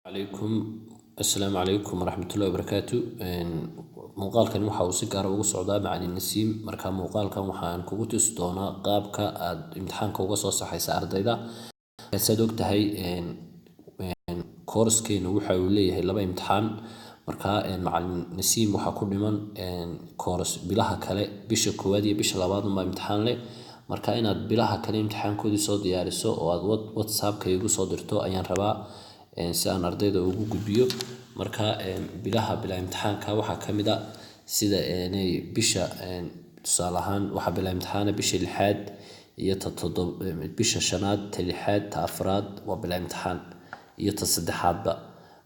Calaykum, assalaamu calaykum waraxmatullahi wabarakaatu. Muuqaalkan waxa uu si gaara ugu socdaa macalin Nasiim. Marka muuqaalkan waxaan kugu tusi doonaa qaabka aad imtixaanka uga soo saxaysa ardayda. Saad ogtahay, koorskeenu waxa uu leeyahay laba imtixaan. Marka macalin Nasiim waxaa ku dhiman koors bilaha kale, bisha koowaad iyo bisha labaad unbaa imtixaan leh. Marka inaad bilaha kale imtixaankoodii soo diyaariso oo aad WhatsAppka igu soo dirto ayaan rabaa, si aan ardayda ugu gudbiyo. Marka bilaha bilaa imtixaanka waxaa ka mid a sida bisha, tusaale ahaan, waxaa bilaa imtixaana bisha lixaad iyo ta todob, bisha shanaad, ta lixaad, ta afraad waa bilaa imtixaan, iyo ta saddexaadba.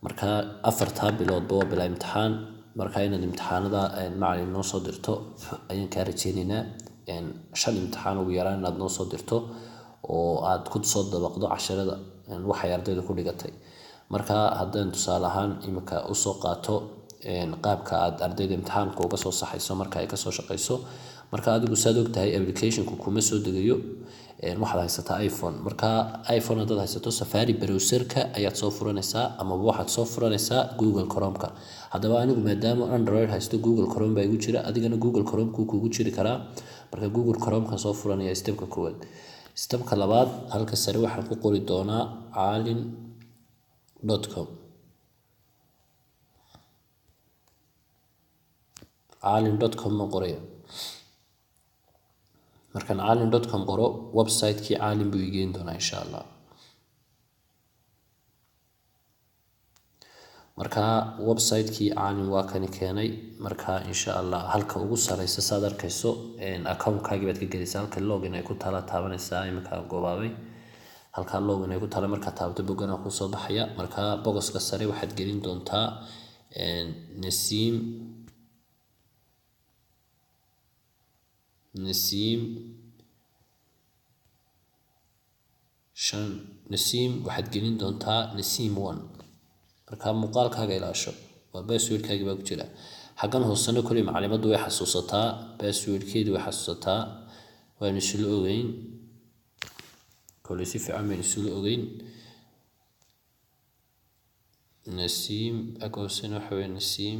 Marka afartaa biloodba waa bilaa imtixaan. Marka inaad imtixaanada, macalin, noo soo dirto ayaan kaa rajeyneynaa. Shan imtixaan ugu yaraan inaad noo soo dirto oo aad ku soo dabaqdo casharada waxay ardayda ku dhigatay. Marka haddaan tusaale ahaan imika usoo qaato qaabka aad ardayda imtixaanka uga soo saxayso marka ay kasoo shaqeyso. Marka adigu, saad ogtahay, applicationku kuma soo degayo, waxaad haysataa iPhone. Marka iPhone haddaad haysato, Safari browserka ayaad soo furanaysaa amaba waxaad soo furanaysaa Google Chromeka. Haddaba anigu maadaama Android haysto, Google Chrome baa igu jira, adigana Google Chromekuu kugu jiri karaa. Marka Google Chromekan soo furanaya, stepka koowaad. Stepka labaad, halka sare waxaan ku qori doonaa caalin.com, caalin.com ma qoraya. Markaan caalin.com qoro, website-kii Caalin buu igeyn doonaa, insha Allah. Marka website-kii Caalin waa kani keenay. Marka, insha Allah, halka ugu sareysa, saad arkayso, account-kaagii baad ka gelaysaa. Halka login ay ku taala taabanaysaa. Iminka goobaabay halkaa login ay ku taala. Markaad taabato, bogana kusoo baxaya. Marka bogoska sare waxaad gelin doontaa Nasiim, Nasiim shan, Nasiim waxaad gelin doontaa Nasiim one. Marka muuqaalkaaga ilaasho, waa passwordkaagii baa ku jira. Xaggan hoosena koley macalimaddu way xasuusataa passwordkeedu, way xasuusataa, waanu isla ogeyn koley, si fiican baynu isula ogeyn. Nasiim xagga hoosena waxa weeye Nasiim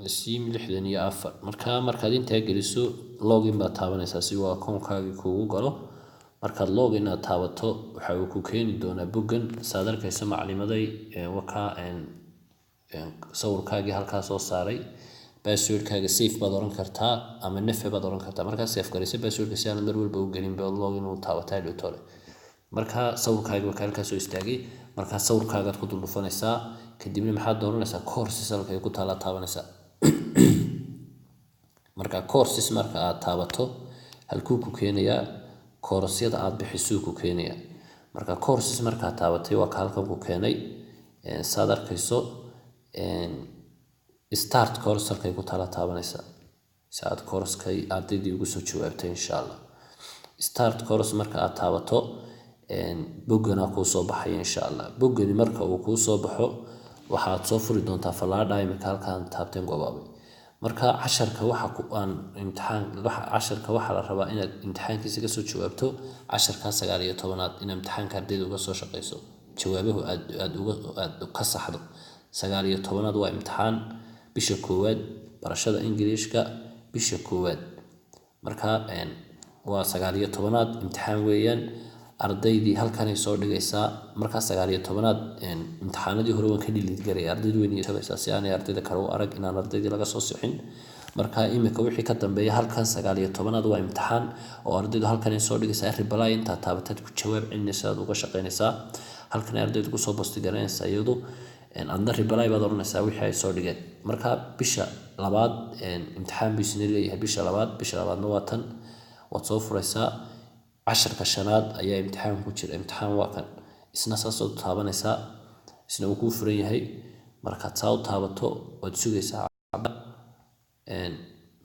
Nasiim 64. Marka markaad intaa geliso, login baad taabanaysaa si uu akoonkaagii kuugu galo. Markaad login aad taabato, waxa uu ku keeni doonaa boggan. Saad arkayso, maclimaday, wakaa sawirkaagii halkaa soo saaray. Passwordkaaga save baad oran kartaa ama never baad oran kartaa. Markaa save garayso passwordka si aanad mar walba u gelin baad login u taabataa dhowtole. Marka sawirkaagii waa ka halkaa soo istaagay. Markaa sawirkaagaad ku dul dhufanaysaa, kadibna maxaad dooranaysaa? Courses halka ay ku taala taabanaysaa. Marka courses marka aad taabato, halkuu ku keenayaa? Koorasyada aad bixisuu ku keenayaa. Marka courses markaad taabatay, waa ka halkan ku keenay. Saad arkayso, start course halkay ku taala taabanaysaa si aad coursekay ardaydii ugu soo jawaabtay, insha Allah. Start course marka aad taabato, boggana kuu soo baxaya, insha Allah. Boggani marka uu kuu soo baxo, waxaad soo furi doontaa fallaadha imika halkaan taabteen goobaabay. Marka casharka waxa ku aan imtixaan waxa casharka waxaa la rabaa inaad imtixaankiisa kasoo jawaabto, casharka 19aad, inaad imtixaanka ardayda uga soo shaqeyso, jawaabahu aad uga aad ka saxdo. 19aad waa imtixaan bisha koowaad, barashada Ingiliishka bisha koowaad. Marka waa 19aad imtixaan weeyaan. Ardaydii halkanay soo dhigaysaa. Markaa 19aad imtixaanadii hore waan ka delete garaya, ardaydu way niyad jabaysaa, si aanay ardayda kale u arag inaan ardaydii laga soo sixin. Marka imika wixii ka dambeeya, halkan 19aad waa imtixaan oo ardaydu halkanay soo dhigaysaa. Reply intaad taabataad ku jawaab celinaysaa, aad uga shaqeynaysaa. Halkan ay ardaydu kusoo post garanaysaa iyadu, adna reply baad oranaysaa wixii ay soo dhigeen. Marka bisha labaad imtixaan buu isna leeyahay, bisha labaad. Bisha labaadna waa tan, waad soo furaysaa. Casharka shanaad ayaa imtixaan ku jira. Imtixaan waa kan isna, saasaad u taabanaysaa, isna uu kuu furan yahay. Markaad saa u taabato, waad sugaysaa.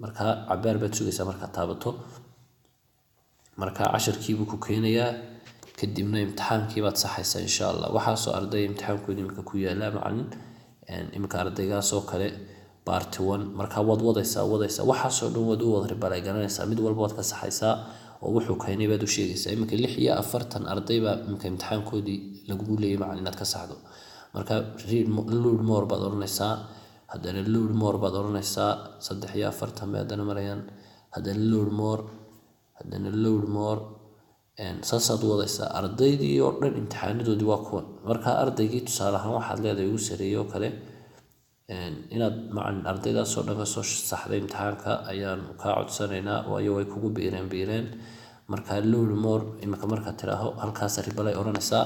Markaa cabaar baad sugaysaa markaad taabato. Marka casharkiibuu ku keenayaa, kadibna imtixaankii baad saxaysaa, insha Allah. Waxaasoo arday imtixaankooda imika ku yaala, macalin. Imika ardaygaasoo kale Part one. Marka waad wadaysaa, wadaysaa, waxaasoo dhan waad u wada reply garanaysaa, mid walba waad ka saxaysaa oo wuxuu keenay baad u sheegaysaa. Iminka 46 arday baa iminka imtixaankoodii lagugu leeyay, macalin, inaad ka saxdo. Marka read load more baad odhanaysaa, haddana load more baad odhanaysaa. 43 bay haddana marayaan, haddana load more, haddana load more. Saasaad u wadaysaa. Ardaydii oo dhan imtixaanadoodii waa kuwan. Marka ardaygii, tusaale ahaan, waxaad leedahay ugu sareeyay oo kale inaad, macalin, ardaydaasoo dhan kasoo saxday imtixaanka ayaan kaa codsanaynaa, waayo way kugu biireen biireen. Marka load more iminka markaad tiraaho, halkaas reply odhanaysaa.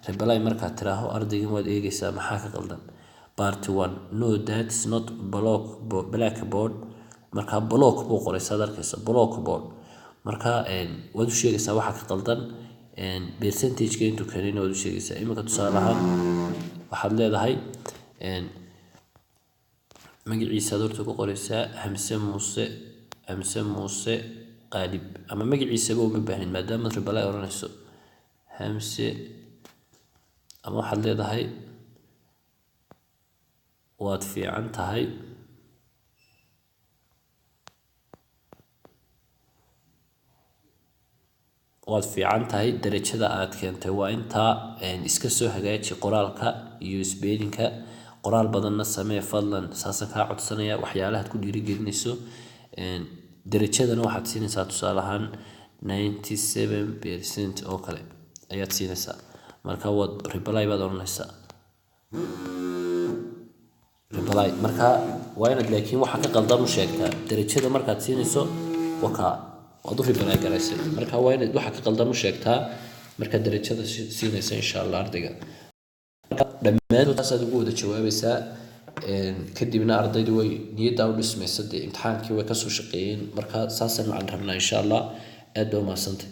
Reply markaad tiraaho, ardaygan waad eegaysaa maxaa ka qaldan. Part one, no, that's not block, blackboard. Marka block buu qoray, saad arkaysa, blockboard. Marka waad u sheegaysaa waxa ka qaldan, percentage-ka intuu keenayna waad u sheegaysaa. Iminka tusaale ahaan waxaad leedahay, magaciisaad horta ku qoraysaa, Hamse Muuse, Hamse Muuse Qaalib, ama magaciisaba uma baahnin maadaamaad reply odhanayso, Hamse. Ama waxaad leedahay, waad fiican tahay, waad fiican tahay, darajada aad keentay waa intaa, iska soo hagaaji qoraalka iyo spelling-ka, qoraal badanna samee fadlan, saasaan kaa codsanaya. Waxyaalahaad ku dhiirigelinayso. Darajadana waxaad siinaysaa, tusaale ahaan, 97% oo kale ayaad siinaysaa. Marka waad reply baad odhanaysaa, reply. Marka waa inaad laakiin waxa ka qaldan u sheegtaa darajada markaad siinayso. Wakaa waad u reply garaysay. Marka waa inaad waxa ka qaldan u sheegtaa markaad darajada siinaysa, insha Allah, ardayga. Dhammaantood taasaad ugu wada jawaabaysaa. Kadibna ardaydu way niyaddaa u dhismaysa, dee imtixaankii way kasoo shaqeeyeen. Marka saasaan macalin rabnaa, insha Allah, aad baa umahadsantay.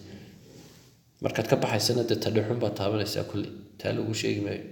Markaad ka baxaysana dee tadhexun baad taabanaysaa, kulli taa lagu sheegi maayo.